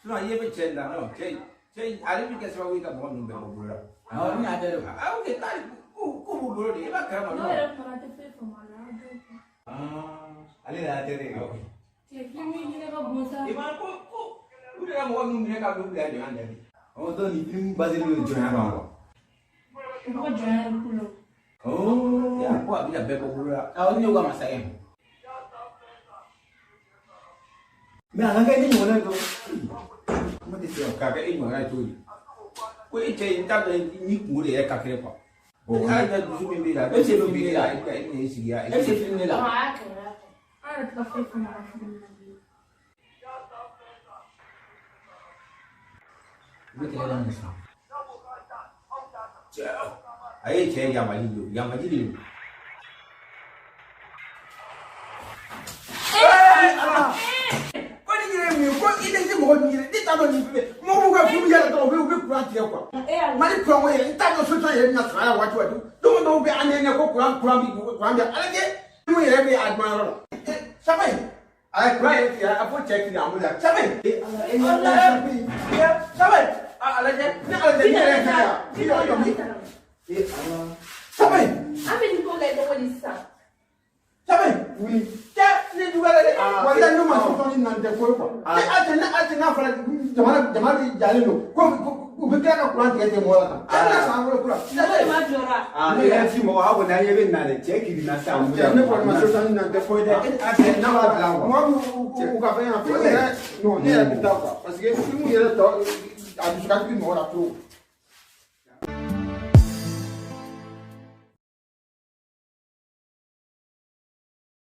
Sinon i ye bɛ cɛ in na non cɛ cɛ ale bɛ kɛ sababu ye ka mɔgɔ ninnu bɛɛ bɔ bolo la. Awɔ, ne y'a tɛ dɛ. Ah ok taa k'u b'u bolo de i b'a kalama N'o non. yɛrɛ fana tɛ foyi faamu a la, aw bɛɛ kɛ. Ale de y'a tɛ de. Cɛ film in hinɛ ka bon sa. I ma ko ko u de ka mɔgɔ ninnu minɛ ka n'u bila jɔnya la bi. Ɔ donc nin film basé don jɔnya kan quoi. U bɛ ka jɔnya de k'u la. Oh. Ya ko a bɛna bɛɛ bɔ bolo la. Awɔ, ne y'u ka masakɛ ye. Mais a ka kɛ ne ɲɔgɔnna ye dɔrɔn. Kuma tɛ se ka kɛ e ɲɔgɔnna ye cogo di? Ko e cɛ in t'a dɔn ni kungo de yɛrɛ ka kɛnɛ quoi. Bon. Ala ka dusu min b'i la, E bɛ se min film b'i de la, la. i bɛna i sigi ya. E bɛ se film de Ɔ, la. a y'a kɛ, a y'a kɛ. An yɛrɛ tɛ ka foyi faamu a ka film na bilen. U bɛ kɛlɛ daminɛ sisan. Cɛ a ye cɛ yamaji de yamaji de don. Ko ni yɛrɛ ye mun ye ko i tɛ se mɔgɔ min yɛrɛ ne t'a dɔn nin bɛ mɔgɔ b'u ka film yɛrɛ dɔrɔn u bɛ courant tigɛ quoi. Mali courant ko yɛrɛ n t'a dɔn solution yɛrɛ bɛna sɔrɔ a la waati waati don dɔw bɛ an nɛnɛ ko courant courant bi courant bi ala kɛ film yɛrɛ bɛ a duman yɔrɔ la. Saba in a ye courant yɛrɛ tigɛ a fo cɛ kiri an bolo yan saba in. Saba in a lajɛ ne ala tɛ ne yɛrɛ fɛ yan i yɛrɛ jɔ min. Saba in. An bɛ nin ko kɛ cogo di sisan? Saba in wuli cɛ ne juguyara dɛ walayi ne ma solution ɲini na nin tɛ ko ye quoi. Ne a tɛ ne a tɛ n'a fɔra jamana jamana de jalen don ko u bɛ tila ka courant tigɛ tigɛ mɔgɔ la tan. A bɛna san wɛrɛ kura. Mɔgɔ de ma jɔra. Ah, ne yɛrɛ ti mɔgɔ aw kɔni an ɲɛ bɛ nin na dɛ cɛ kirinna sisan. Cɛ ne kɔni ma solution ɲini na nin tɛ ko ye dɛ. A cɛ n'a b'a bila quoi. Mɔgɔ b'u u ka fɛn na film yɛrɛ non ne yɛrɛ bɛ taa quoi parce que film yɛrɛ tɔ a dusu ka di mɔgɔ la trop.